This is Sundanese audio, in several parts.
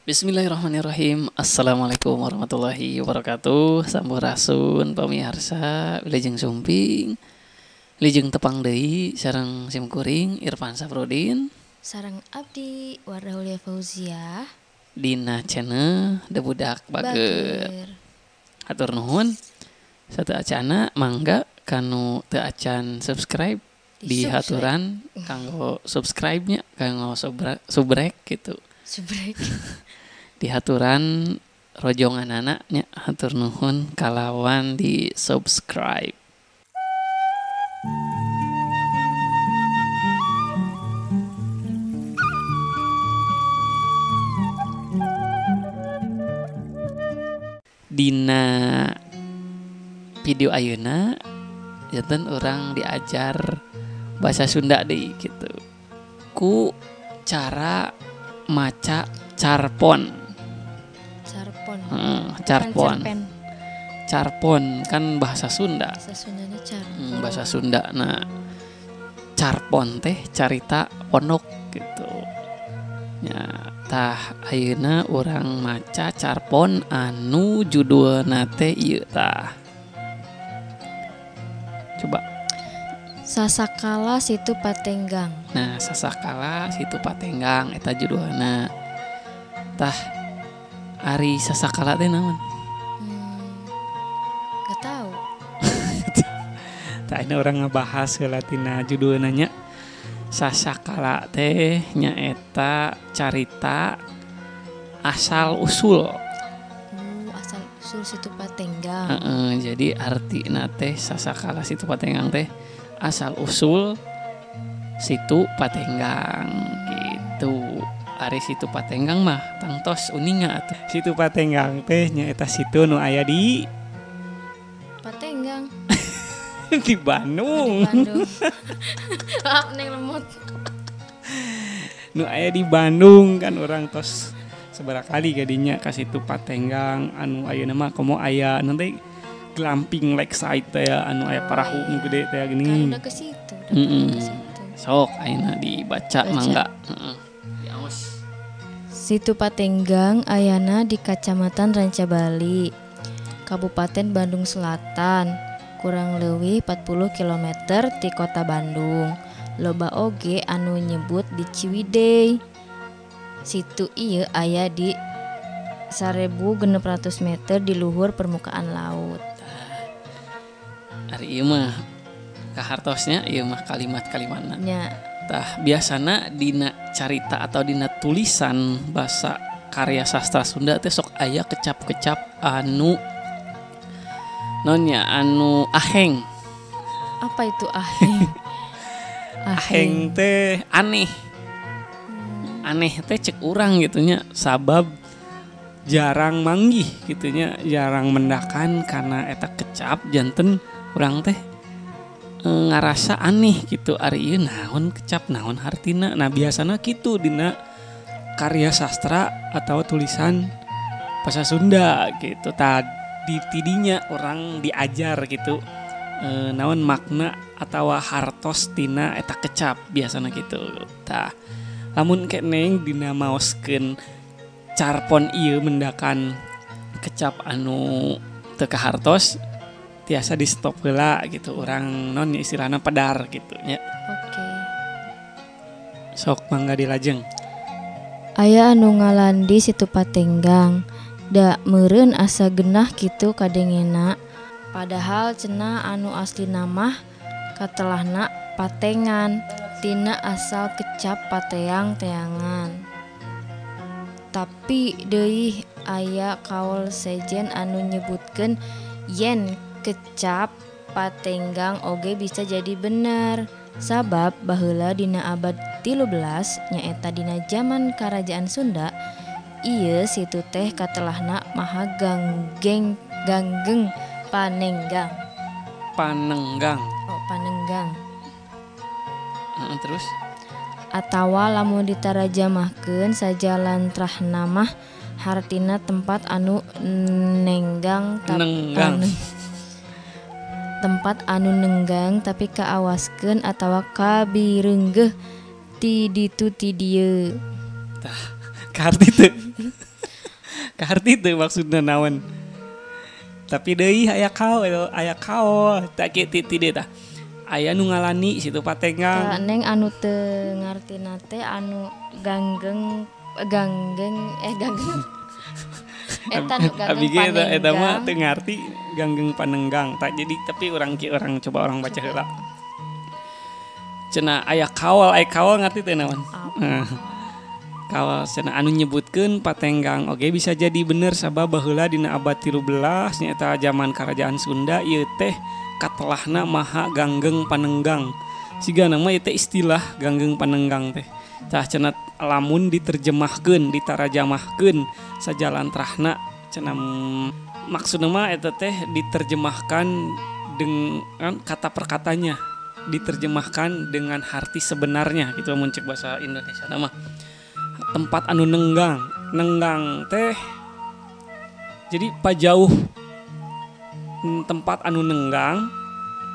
Bismillahirrahmanirrahim. Assalamualaikum warahmatullahi wabarakatuh. Sampurasun pamirsa, wilujeng sumping. Wilujeng tepang deui sareng sim kuring Irfan Safrudin sareng abdi Wardah Ulia Fauziah dina channel The Budak Bager. Hatur nuhun. Sateuacana mangga kanu teu acan subscribe di haturan kanggo subscribe-nya, kanggo subrek gitu. Subrek. Di haturan rojongan anaknya, hatur nuhun kalawan di subscribe. Dina video ayeuna janten orang diajar bahasa Sunda deui gitu. Ku cara maca carpon. Carpon. Carpon. Carpon kan bahasa Sunda. Bahasa Sundanya carpon. Bahasa Sunda. Nah, carpon teh carita pondok gitu. Ya, tah ayeuna urang maca carpon anu judulna teh ieu tah. Coba. Sasakala Situ Patenggang. Nah, Sasakala Situ Patenggang eta judulna. Tah ari sasakala teh naon? Gak tahu. Tah ini orang ngebahas heula tina judulna nya. Sasakala teh nyaeta carita asal usul. Asal usul Situ Patenggang. Jadi artina teh Sasakala Situ Patenggang teh asal usul Situ Patenggang gitu. Ari Situ Patenggang mah tangtos uninga atuh. Situ Patenggang teh nyaeta situ nu aya di Patenggang. Di Bandung. Di Bandung. Maaf neng lemot. Nu aya di Bandung kan orang tos sabaraha kali gadinya ka Situ Patenggang anu ayeuna mah komo aya nanti glamping lakeside teh anu aya parahu nu gede teh gini. Kan udah ke situ, udah ke situ. Sok ayeuna dibaca mangga. Heeh. Situ Patenggang ayana di Kacamatan Rancabali, Kabupaten Bandung Selatan, kurang leuwih 40 km ti kota Bandung. Loba oge anu nyebut di Ciwidey. Situ ieu aya di 1600 meter di luhur permukaan laut. Ari ieu mah kahartosnya ieu mah kalimat-kalimatna. Nya. Tah biasana dina carita atau dina tulisan bahasa karya sastra Sunda teh sok aya kecap-kecap anu nonnya anu aheng. Apa itu aheng? Aheng teh aneh. Aneh teh cek urang gitu nya, sabab jarang manggih gitu nya, jarang mendakan karena eta kecap janten urang teh ngarasa aneh gitu. Ari ieu naon kecap naon hartina. Nah biasana kitu dina karya sastra atau tulisan bahasa Sunda gitu. Tadi tidinya orang diajar gitu naon makna atau hartos tina eta kecap biasana gitu. Tah lamun keneng dina maoskeun carpon ieu mendakan kecap anu teu kahartos tiasa di stop heula gitu, orang non istilahna pedar gitu nya. Oke. Sok mangga dilajeng. Aya anu ngalandi Situ Patenggang, da meureun asa genah kitu kadengena. Padahal cenah anu asli namah katelahna patengan, tina asal kecap pateang teangan. Tapi deui aya kaul sejen anu nyebutkeun yen kecap Patenggang oge bisa jadi bener. Sabab baheula dina abad 13 nyaeta dina zaman Karajaan Sunda, ieu situ teh katelahna Maha Ganggeng Ganggeng Panenggang. Panenggang. Oh, Panenggang. Terus atawa lamun ditarajamahkeun sajalantrahna mah hartina tempat anu nenggang nenggang. Tempat anu nenggang tapi kaawaskeun atawa kabireunggeuh ti ditu ti dieu. Tah, kaharti teu. Kaharti teu maksudna naon. Tapi deui aya kaol, aya kaol, tak kieu ti dieu tah. Aya nu ngalani Situ Patenggang. Tah neng anu teu ngartina teh anu ganggeng ganggeng eh ganggeng. Eta nu ganggeng panenggang. Eta mah teu ngarti ganggeng panenggang. Tak jadi tapi urang ki urang coba orang baca heula. Cenah aya kaol ngarti teu naon? Kaol cenah anu nyebutkeun Patenggang oge bisa jadi bener sabab baheula dina abad 13 nyaeta zaman kerajaan Sunda ieu teh katelahna maha ganggeng panenggang. Sigana mah ieu teh istilah ganggeng panenggang teh. Tah cenah lamun diterjemahkeun, ditarajamahkeun sajalantrahna cenah maksudna mah eta teh diterjemahkan dengan kata perkatanya, diterjemahkan dengan arti sebenarnya gitu mun cek bahasa Indonesia mah. Tempat anu nenggang, nenggang teh jadi pajauh tempat anu nenggang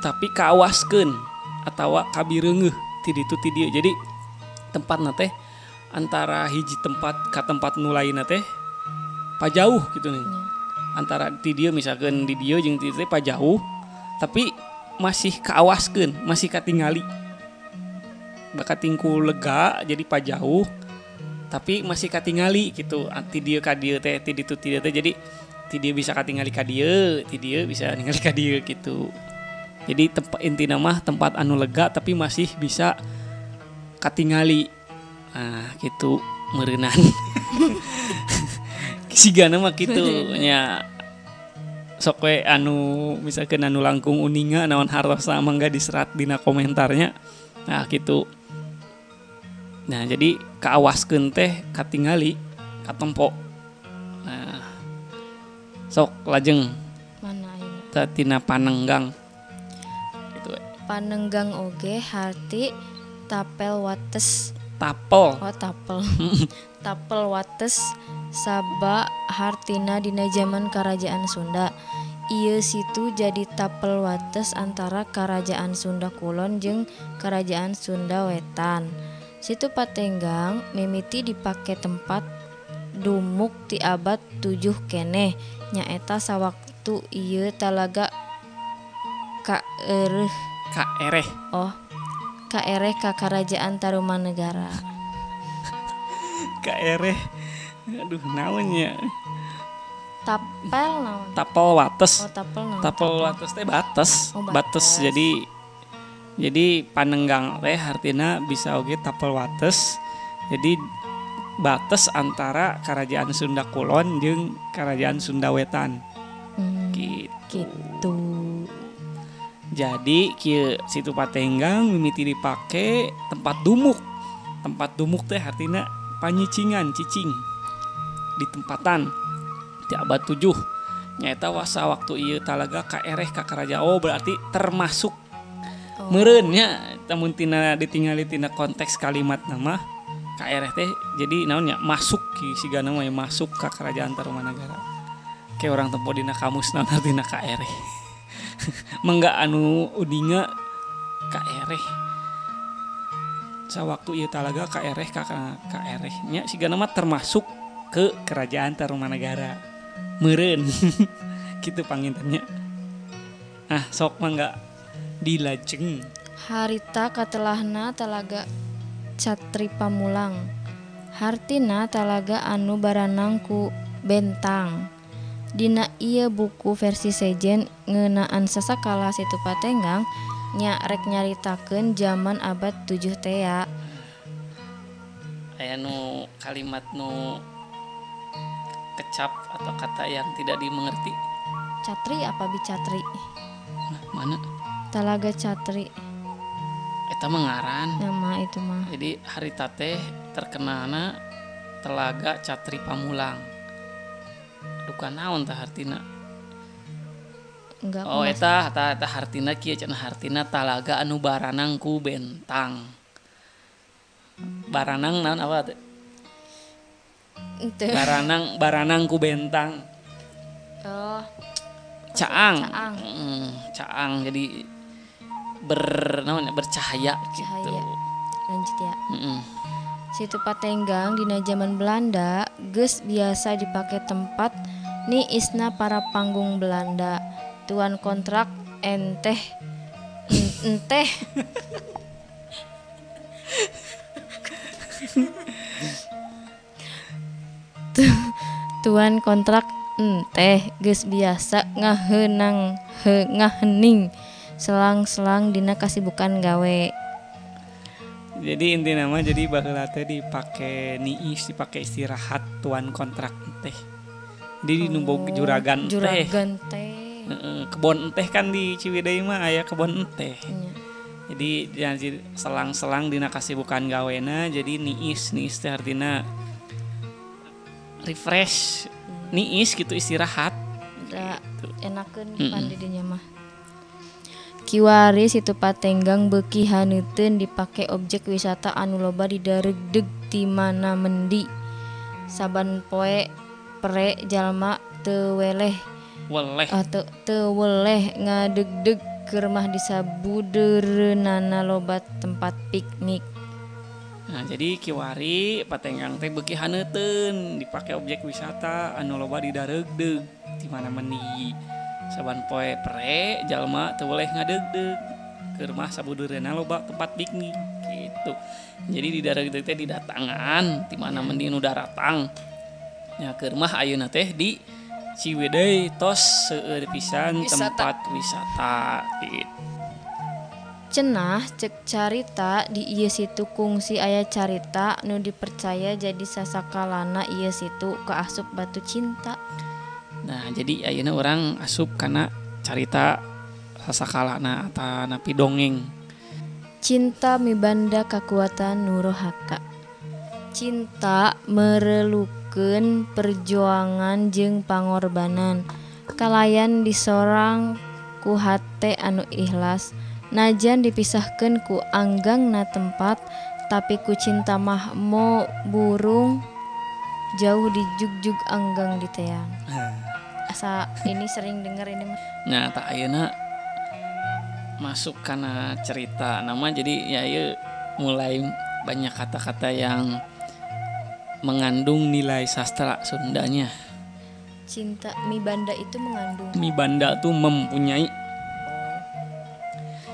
tapi kaawaskeun atawa kabireungeuh ti ditu ti dieu. Jadi tempatna teh antara hiji tempat ka tempat nu lainna teh pajauh gitu nih. Antara ti dieu misalkan di dieu jeung ti dieu teh pajauh tapi masih kaawaskeun, masih katingali. Baka tingku lega jadi pajauh tapi masih katingali gitu. Ti dieu ka dieu teh ti ditu ti dieu teh jadi ti dieu bisa katingali ka dieu, ti dieu bisa ningali ka dieu gitu. Jadi tempat intina mah tempat anu lega tapi masih bisa katingali. Nah, gitu meureunan. Sigana mah kitu nya. Sok we anu misalkan anu langkung uninga naon hartosna mangga diserat dina komentarnya. Nah, gitu. Nah, jadi kaawaskeun teh katingali, katempo. Nah, sok lajeng. Mana ayeuna? Tina panenggang. Gitu we. Panenggang oge harti tapel wates. Tapel. Oh, tapel. Tapel wates saba hartina dina zaman Kerajaan Sunda. Ieu situ jadi tapel wates antara Kerajaan Sunda Kulon jeung Kerajaan Sunda Wetan. Situ Patenggang mimiti dipake tempat dumuk ti abad 7 keneh nyaeta sawaktu ieu talaga kaereh. Kaereh. Oh. Kaereh ka Kerajaan Tarumanegara. Kaereh. Aduh naon nya. Tapel naon? Tapel wates. Oh, tapel naon? Tapel wates teh batas. Oh, batas. Jadi panenggang teh artina bisa oge tapel wates. Jadi batas antara Kerajaan Sunda Kulon jeung Kerajaan Sunda Wetan. Gitu. Gitu. Jadi kieu Situ Patenggang mimiti dipake tempat dumuk. Tempat dumuk teh artina panyicingan, cicing di tempatan di abad 7. Nyaeta wasa waktu ieu talaga kaereh ka kerajaan. Oh, berarti termasuk meureun nya lamun tina ditingali tina konteks kalimat nama kaereh teh jadi naon nya masuk ki sigana mah masuk ka Kerajaan Tarumanagara. Kayak orang tempo dina kamus naon artina kaereh. Mangga anu udinga kaereh. Sawaktu ieu talaga kaereh ka kaereh nya sigana mah termasuk ke Kerajaan Tarumanagara. Meureun. Kitu pangintennya. Ah, sok mangga dilajeng. Harita katelahna talaga Catri Pamulang. Hartina talaga anu baranang ku bentang. Dina ieu buku versi sejen ngeunaan sasakala Situ Patenggang nya rek nyaritakeun jaman abad 7 tea. Aya nu kalimat nu kecap atau kata yang tidak dimengerti. Catri apa bicatri? Nah, mana? Talaga Catri. Eta mah ngaran. Nama itu mah. Jadi harita teh terkenalna Telaga Catri Pamulang. Duka naon tah hartina? Enggak. Oh eta eta hartina kieu cenah hartina talaga anu baranang ku bentang. Baranang naon apa teh? Baranang baranang ku bentang. Oh. Caang. Caang. Caang jadi naon bercahaya, bercahaya gitu. Lanjut ya. Situ Patenggang dina zaman Belanda geus biasa dipake tempat niisna para panggung Belanda. Tuan kontrak enteh enteh Tuan kontrak enteh geus biasa ngaheunang ngahening selang-selang dina kasibukan gawe. Jadi intina mah jadi baheula teh dipake niis, dipake istirahat tuan kontrak teh. Jadi numbog juragan teh. Juragan teh. Kebon teh kan di Ciwidey mah aya kebon teh. Jadi selang-selang dina kasibukan gawena jadi niis, niis teh artina refresh. Niis gitu istirahat. Da, gitu. Enakeun pan di dinya mah. Kiwari Situ Patenggang beuki haneuteun dipake objek wisata anu loba didareugdeug ti mana mendi. Saban poe pere jalma teu weleh teu weleh ngadeugdeug keur mah disabudeureunana loba tempat piknik. Nah, jadi kiwari Patenggang teh beuki haneuteun dipake objek wisata anu loba didareugdeug ti mana mendi. Saban poe pere jalma teu boleh ngadeugdeug keur mah sabudeureunna loba tempat piknik gitu. Jadi di dareugdeug teh didatangan ti mana mendi nu daratang. Nya keur mah ayeuna teh di Ciwidey tos seueur pisan tempat wisata gitu. Cenah cek carita di ieu situ kungsi aya carita nu dipercaya jadi sasakalana ieu situ kaasup batu cinta. Nah, jadi ayeuna orang asup kana carita sasakalana atanapi dongeng. Cinta mibanda kakuatan nurohaka. Cinta merelukeun perjuangan jeung pangorbanan. Kalayan disorang ku hate anu ikhlas. Najan dipisahkeun ku anggangna tempat, tapi ku cinta mah mo burung jauh dijugjug anggang diteang. Asa ini sering denger ini mah. Nah, tak ayeuna masuk kana cerita nama jadi ya ieu mulai banyak kata-kata yang mengandung nilai sastra Sundanya. Cinta mibanda itu mengandung. Mibanda tuh mempunyai.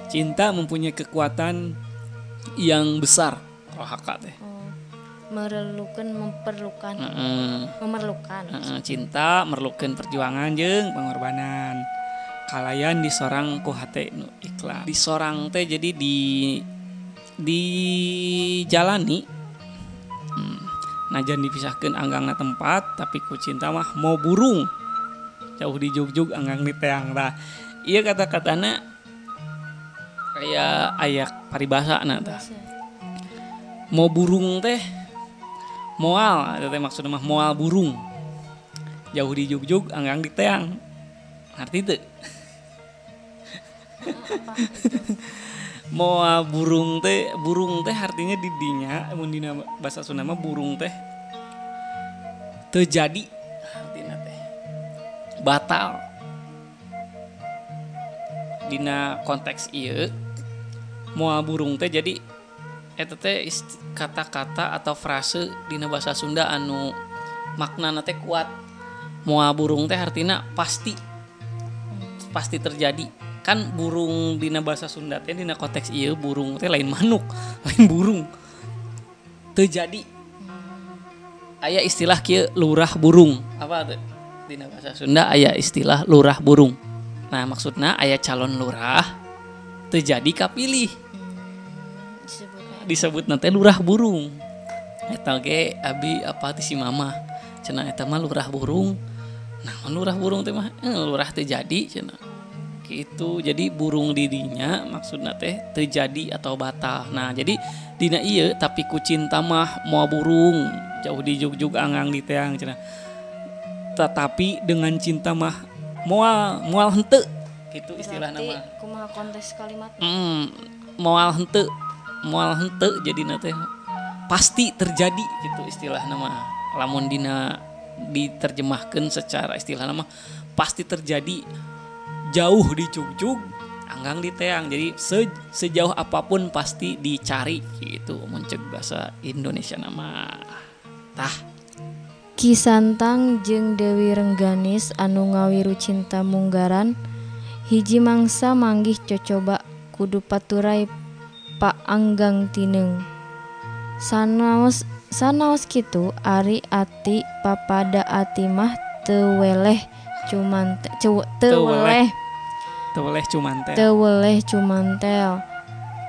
Cinta mempunyai kekuatan yang besar. Rohaka teh. Memerlukan, memperlukan, memerlukan. Cinta merlukan perjuangan jeung pengorbanan. Kalayan disorang ku hate nu ikhlas. Disorang teh jadi dijalani. Najan dipisahkeun anggangna tempat, tapi ku cinta mah mau burung. Jauh dijugjug anggang diteang tah. Ieu kata-katana kayak ayak paribasana tah. Mau burung teh moal, itu teh maksudna mah moal burung. Jauh dijugjug anggang diteang. Ngerti teu? Moal burung teh artinya di dinya mun dina bahasa Sunda mah burung teh teu jadi artina teh. Batal. Dina konteks ieu moal burung teh jadi eta teh kata-kata atau frase dina bahasa Sunda anu maknana teh kuat. Moal burung teh artina pasti. Pasti terjadi. Kan burung dina bahasa Sunda teh dina konteks ieu burung teh lain manuk, lain burung. Terjadi. Aya istilah kieu lurah burung. Apa teh? Dina bahasa Sunda aya istilah lurah burung. Nah, maksudna aya calon lurah terjadi kapilih. Disebut nanti lurah burung. Eta ge abi apa ti si mama. Cenah eta mah lurah burung. Nah, lurah burung teh mah lurah teu jadi cenah. Gitu. Jadi burung didinya maksudna teh teu jadi atau batal. Nah, jadi dina ieu tapi ku cinta mah moal burung jauh dijugjug anggang diteang cenah. Tetapi dengan cinta mah moal henteu. Gitu istilah nama. Kumaha konteks kalimat? Moal henteu. Moal henteu jadina teh pasti terjadi gitu istilah nama. Lamun dina diterjemahkeun secara istilah nama pasti terjadi jauh dijugjug Paanggang diteang. Jadi sejauh apapun pasti dicari gitu mun cek bahasa Indonesia nama. Tah. Ki Santang jeung Dewi Rengganis anu ngawiru cinta munggaran hiji mangsa manggih cocoba kudu paturay paanggang tineung. Sanaos kitu ari ati papada ati mah teu weleh teu weleh cumantel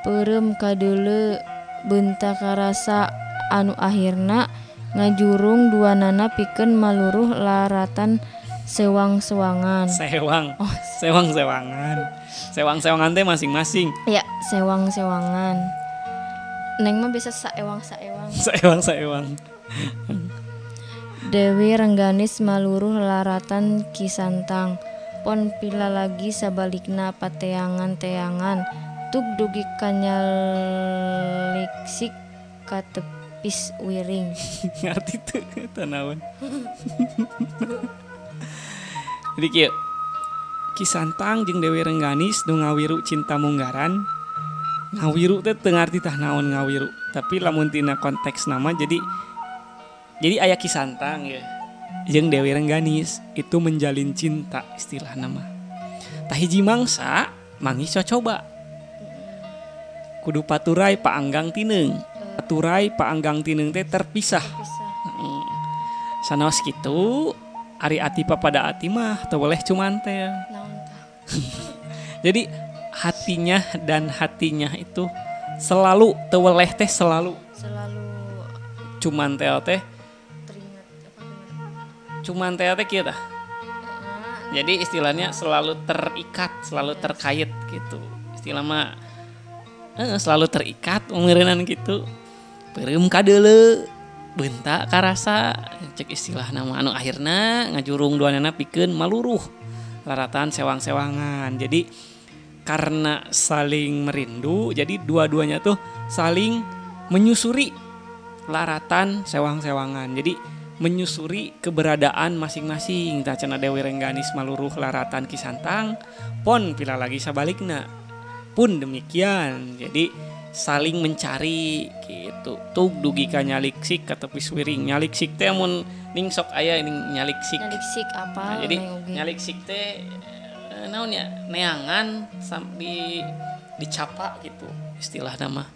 peureum kadeuleu beunta karasa anu akhirna ngajurung duanana pikeun maluruh laratan sewang-sewangan. Sewang. Oh, sewang-sewangan. Sewang-sewangan teh masing-masing. Ya, sewang-sewangan. Neng mah bisa saewang-saewang. Saewang-saewang. Dewi Rengganis maluruh laratan Ki Santang. Pon pila lagi sabalikna pateangan-teangan tuk dugi kanyaliksik katepis wiring. Ngerti tuh eta naon. Jadi kieu. Ki Santang jeung Dewi Rengganis nu ngawiru cinta munggaran. Ngawiru teh teu ngarti tah naon ngawiru. Tapi lamun tina konteks nama jadi aya Ki Santang ya jeung Dewi Rengganis itu menjalin cinta istilah nama. Tah hiji mangsa manggih cocoba. Kudu paturay paanggang tineung. Paturay paanggang tineung teh terpisah. Sanaos kitu ari ati papada ati mah teu boleh cumantel. Jadi hatinya dan hatinya itu selalu teu weleh teh selalu cumantel teh teringat apa gimana? Cumantel teh kieu tah. Jadi istilahnya selalu terikat, selalu terkait gitu. Istilah mah selalu terikat meureunan gitu. Peureum kadeuleu beunta karasa cek istilah nama anu akhirna ngajurung duanana pikeun maluruh laratan sewang-sewangan. Jadi karena saling merindu, jadi dua-duanya tuh saling menyusuri laratan sewang-sewangan. Jadi menyusuri keberadaan masing-masing. Tah cenah Dewi Rengganis maluruh laratan Ki Santang, pon pila lagi sabalikna. Pun demikian. Jadi saling mencari gitu. Tug dugi ka nyaliksik katepis wiring. Nyaliksik teh mun ning sok aya ning nyaliksik. Nyaliksik apa? Nah, jadi nyaliksik teh naon ya, neangan di dicapak gitu istilah nama.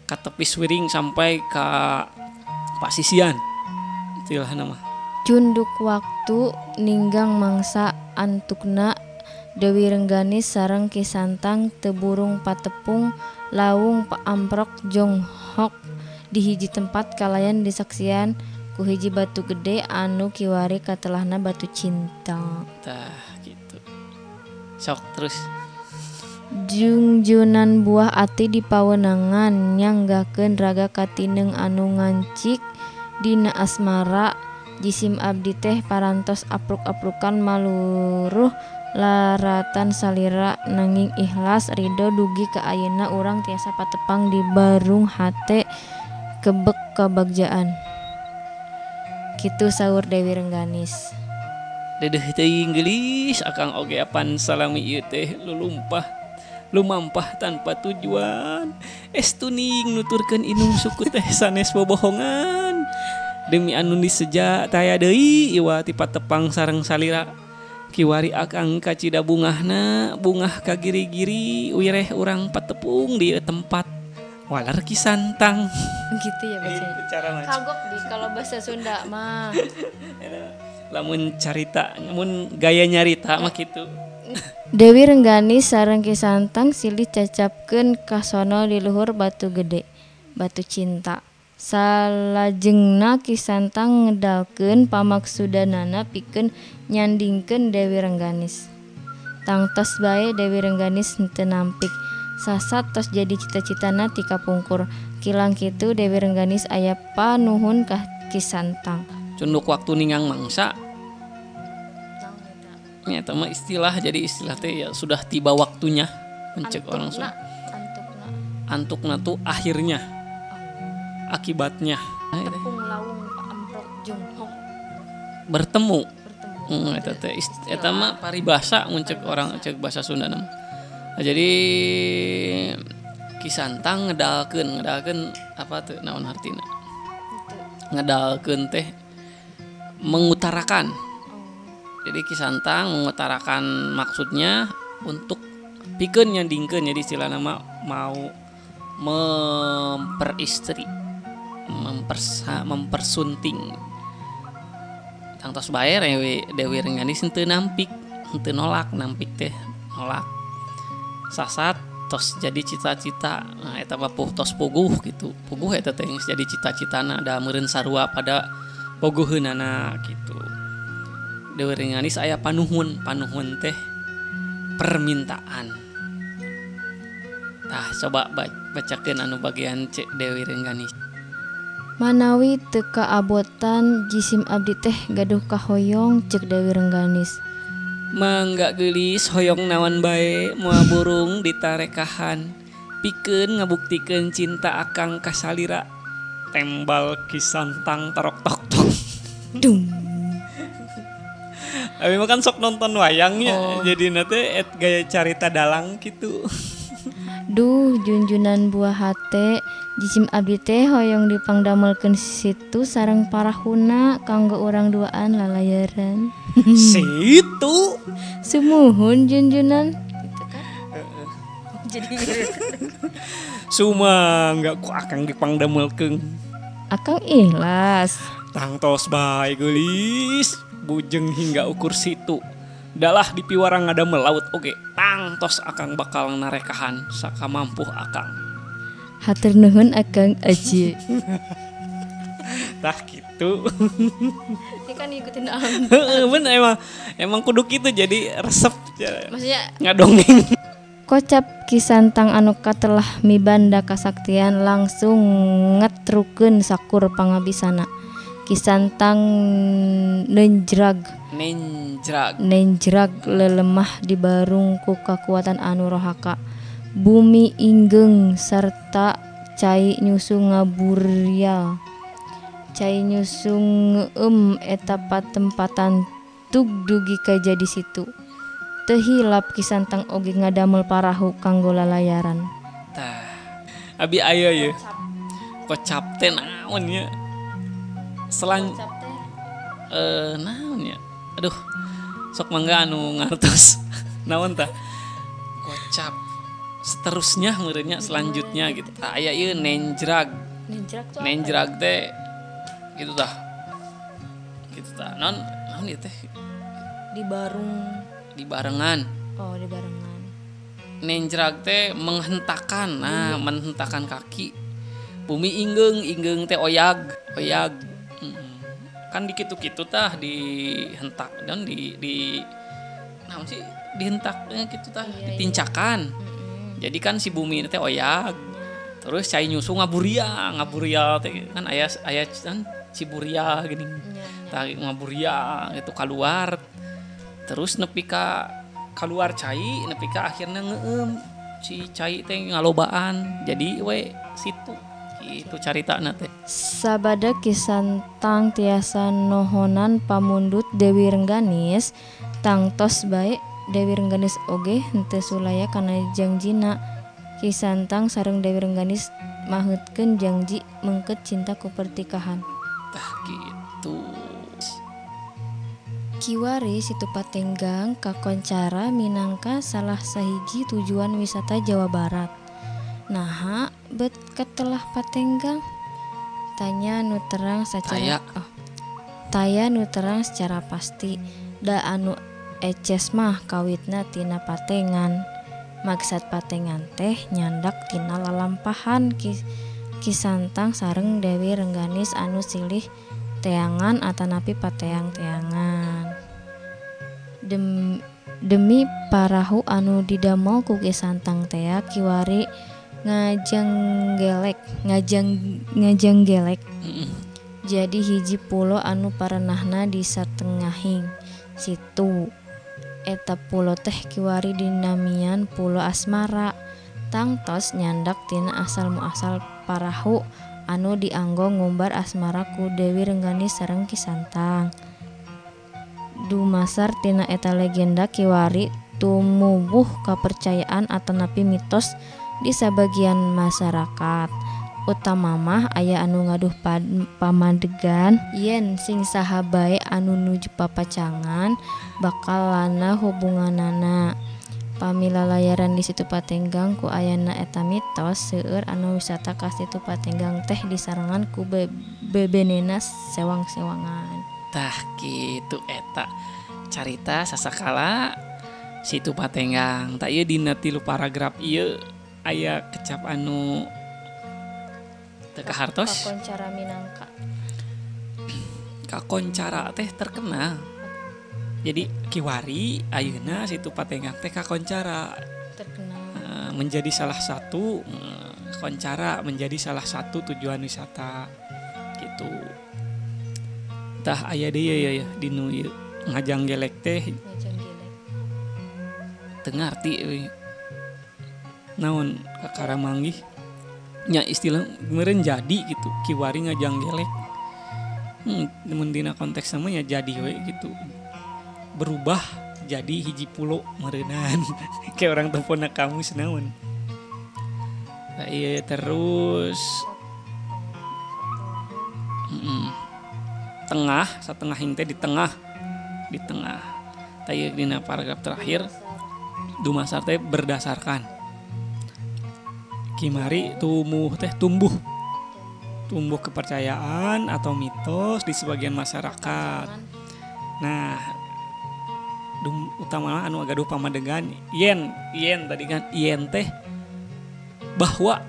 Katepis wiring sampai ke pasisian istilah nama. Cunduk waktu ninggang mangsa antukna Dewi Rengganis sareng Ki Santang teu burung patepung lawung paamprok jonghok di hiji tempat kalayan disaksian ku hiji batu gede anu kiwari katelahna batu cinta. Tah gitu. Sok terus. Jungjunan buah ati dipawenangan nyanggakeun raga katineung anu ngancik dina asmara jisim abdi teh parantos apruk-aprukan maluruh laratan salira nanging ikhlas ridho dugi ka ayeuna urang tiasa patepang di barung hate kebek kabagjaan. Kitu saur Dewi Rengganis. Dedeh teuing geulis akang oge apan salami ieu teh lulumpah lumampah tanpa tujuan. Estuning nuturkeun inung suku teh sanes bobohongan. Demi anu diseja taya deui iwa ti patepang sareng salira. Kiwari akang kacida bungahna bungah ka giri-giri wireh urang patepung di tempat walar Ki Santang. Gitu ya bacanya. Cara maca. Kagok di kalau bahasa Sunda mah. Lamun carita, mun gaya nyarita mah kitu. Dewi Rengganis sareng Ki Santang silih cacapkeun kasono di luhur batu gede, batu cinta. Salajengna Ki Santang ngedalkeun pamaksudanana pikeun nyandingkeun Dewi Rengganis. Tangtos bae Dewi Rengganis henteu nampik. Sasat tos jadi cita-citana ti kapungkur. Kilang kitu Dewi Rengganis aya panuhun ka Ki Santang. Cunduk waktu ningang mangsa. Nya eta mah istilah, jadi istilah teh ya sudah tiba waktunya mencek orang Sunda. Antukna. Antukna tuh akhirnya. Akibatnya. Tepung lawung paamprok jonghok. Bertemu. Bertemu. Eta teh eta mah paribasa mun cek orang cek bahasa Sunda nama. Nah, jadi Ki Santang ngedalkeun apa tuh naon hartina? Ngedalkeun teh mengutarakan. Jadi Ki Santang mengutarakan maksudnya untuk pikeun nyandingkeun, jadi istilah nama mau memperistri, mempersunting. Tangtos bae Dewi Rengganis henteu nampik, henteu nolak, nampik teh nolak. Sasat tos jadi cita-cita. Nah eta mah tos puguh gitu. Puguh eta teh geus jadi cita-citana da meureun sarua pada puguheunana gitu. Dewi Rengganis aya panuhun, panuhun teh permintaan. Tah coba bacakeun anu bagian C Dewi Rengganis. Manawi teu kaabotan jisim abdi teh gaduh kahoyong ceuk Dewi Rengganis. Mangga geulis hoyong naon bae moal burung ditarekahan. Pikeun ngabuktikeun cinta akang ka salira. Tembal Ki Santang tarok tok tok. Dung. Abi mah kan sok nonton wayangnya, jadi nate et gaya carita dalang gitu. Duh junjunan buah hate jisim abdi teh hoyong dipangdamelkeun situ sareng parahuna kanggo urang duaan lalayaran. Situ sumuhun junjunan gitu kan. Jadi sumangga ku akang dipangdamelkeun. Akang ikhlas. Tangtos bae geulis bujeng hingga ukur situ. Dalah dipiwarang ngadamel laut oge. Tangtos akang bakal narekahan sakamampuh akang. Hatur nuhun akang aji. Tah gitu. Ini kan ngikutin alam. Bener emang kudu kitu jadi resep. Maksudnya ngadongeng. Kocap Ki Santang anu katelah mibanda kasaktian langsung ngetrukeun sakur pangabisana. Ki Santang nenjrag lelemah dibarung ku kakuatan anu rohaka. Bumi inggeung sarta cai nyusu ngaburial. Cai nyusu ngeum eta patempatan tug dugi ka jadi situ. Teu hilap Ki Santang oge ngadamel parahu kanggo lalayaran. Tah, abi aya ye. Kocap teh naon nya? Selan naon nya? Aduh, sok mangga anu ngartos. Naon tah? Kocap. Seterusnya meureunnya selanjutnya gitu. Tah aya ieu nenjrag. Nenjrag tuh apa? Nenjrag teh gitu tah. Gitu tah. Naon naon ieu teh? Dibarung, dibarengan. Oh, dibarengan. Nenjrag teh menghentakan. Nah, menghentakan kaki. Bumi inggeung, inggeung teh oyag, oyag. Kan dikitu-kitu tah dihentak dan di naon sih dihentaknya gitu tah, iya, ditincakan. Iya. Jadi kan si bumi teh oyag. Terus cai nyusu ngaburia, ngaburia teh kan aya aya kan ciburia gini. Tah ngaburia gitu keluar. Terus nepi ka keluar cai, nepi ka akhirnya ngeueum si cai teh ngalobaan. Jadi we situ itu caritana teh. Sabada Ki Santang tiasa nohonan pamundut Dewi Rengganis, tangtos bae Dewi Rengganis oge henteu sulaya kana jangjina. Ki Santang sareng Dewi Rengganis maheutkeun jangji mengket cinta ku pertikahan. Tah kitu. Kiwari Situ Patenggang kakoncara minangka salah sahiji tujuan wisata Jawa Barat. Naha bet ketelah Patenggang? Tanya nu terang secara taya nu terang secara pasti. Da anu eces mah kawitna tina patengan. Maksad patengan teh nyandak tina lalampahan Ki Santang sareng Dewi Rengganis anu silih teangan atanapi pateang-teangan. Demi parahu anu didamel ku Ki Santang tea kiwari ngajanggelek. Jadi hiji pulo anu parenahna di satengahing situ. Eta pulo teh kiwari dinamian Pulo Asmara. Tangtos nyandak tina asal muasal parahu anu dianggo ngumbar asmara ku Dewi Rengganis sareng Ki Santang. Dumasar tina eta legenda kiwari tumuwuh kapercayaan atanapi mitos di sabagian masyarakat. Utama mah aya anu ngaduh pamadegan yen sing saha bae anu nuju papacangan bakal lana hubunganana. Pami lalayaran di Situ Patenggang ku ayana eta mitos, seueur anu wisata ka Situ Patenggang teh disarengan ku bebenena sewang-sewangan. Tah kitu eta carita sasakala Situ Patenggang. Tah ieu dina 3 paragraf ieu aya kecap anu teu kahartos. Kakoncara minangka. Kakoncara teh terkenal. Jadi kiwari ayeuna Situ Patenggang teh kakoncara terkenal. Menjadi salah satu koncara, menjadi salah satu tujuan wisata gitu. Tah aya deui ya dinu ieu ngajanggelek teh. Ngajanggelek. Teu ngarti euy. Naon kakara manggih nya istilah meureun jadi gitu, kiwari ngajanggelek. Mun dina konteks sama nya jadi we gitu. Berubah jadi hiji pulo meureunan. Kayak orang telepon kamus naon. Nah, iya terus tengah, satengah teh di tengah. Di tengah. Tah ieu dina paragraf terakhir dumasar teh berdasarkan. Kimari tumuh teh tumbuh. Tumbuh kepercayaan atau mitos di sebagian masyarakat. Nah, utama anu gaduh pamadegan yen tadi kan yen teh bahwa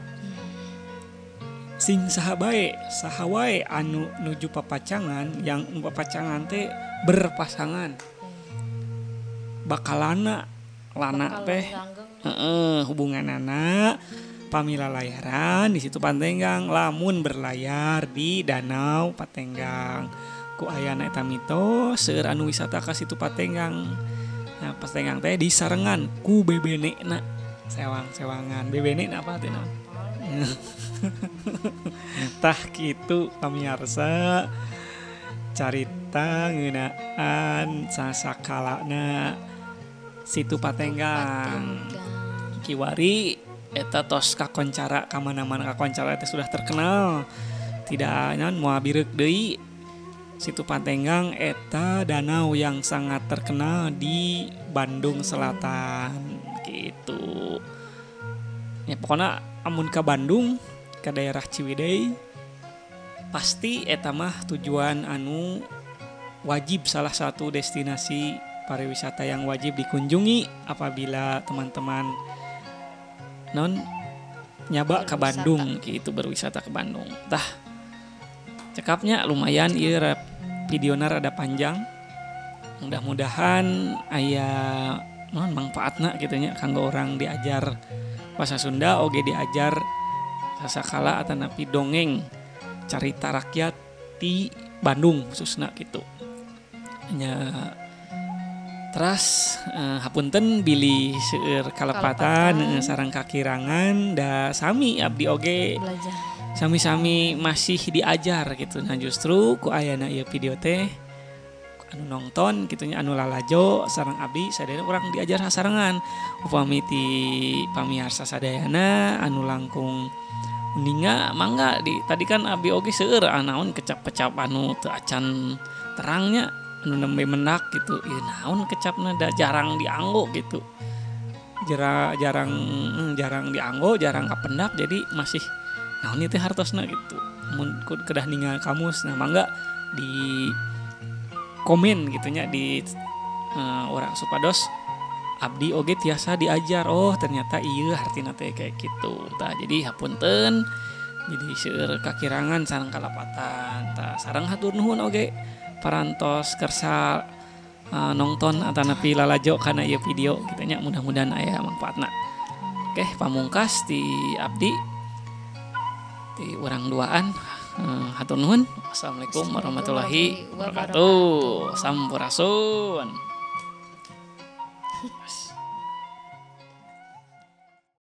sing saha bae saha wae anu nuju papacangan, yang papacangan teh berpasangan bakalana lana teh hubunganana pamila layaran di Situ Patenggang lamun berlayar di Danau Patenggang. Ku ayana eta mitos seueur anu wisata ka Situ Patenggang. Nah, Patenggang teh disarengan ku bebenena sewang-sewangan. Bebenena apa teh naon? Tah kitu pamiarsa carita ngeunaan sasakalana Situ Patenggang. Kiwari eta tos kakoncara ka mana-mana, kakoncara teh sudah terkenal. Tidak nyaon moal bireuk deui. Situ Patenggang eta danau yang sangat terkenal di Bandung Selatan gitu. Ya pokoknya amun ke Bandung ke daerah Ciwidey pasti eta mah tujuan anu wajib, salah satu destinasi pariwisata yang wajib dikunjungi apabila teman-teman non nyaba ke Bandung gitu, berwisata ke Bandung. Tah cekapnya lumayan ieu videona rada panjang. Mudah-mudahan aya non mangfaatna kitu nya kanggo orang diajar bahasa Sunda oge diajar sasakala atanapi dongeng carita rakyat di Bandung khususna kitu. Nya teras hapunten bilih seueur kalepatan sareng kakirangan da sami abdi oge belajar. Sami-sami masih diajar gitu. Nah justru ku ayana ieu video teh anu nonton kitu nya anu lalajo sareng abdi sadayana urang diajar sasarengan. Upami ti pamiarsa sadayana anu langkung uninga mangga di tadi kan abdi oge seueur naon kecap-kecap anu teu acan terangnya anu nembe menak gitu. Ieu naon kecapna da jarang dianggo gitu. Jarang dianggo, jarang kapendak jadi masih naon ieu teh hartosna gitu. Mun kedah ningal kamus, nah mangga di komen gitu nya di urang supados abdi oge tiasa diajar, oh ternyata ieu hartina teh kayak gitu. Tah jadi hapunten jadi seueur kakirangan sareng kalapatan. Tah sareng hatur nuhun oge parantos kersa nonton atanapi lalajo kana ieu video kitu nya, mudah-mudahan aya mangfaatna. Oke, pamungkas di abdi di urang duaan hatur nuhun. Assalamualaikum warahmatullahi wabarakatuh. Sampurasun.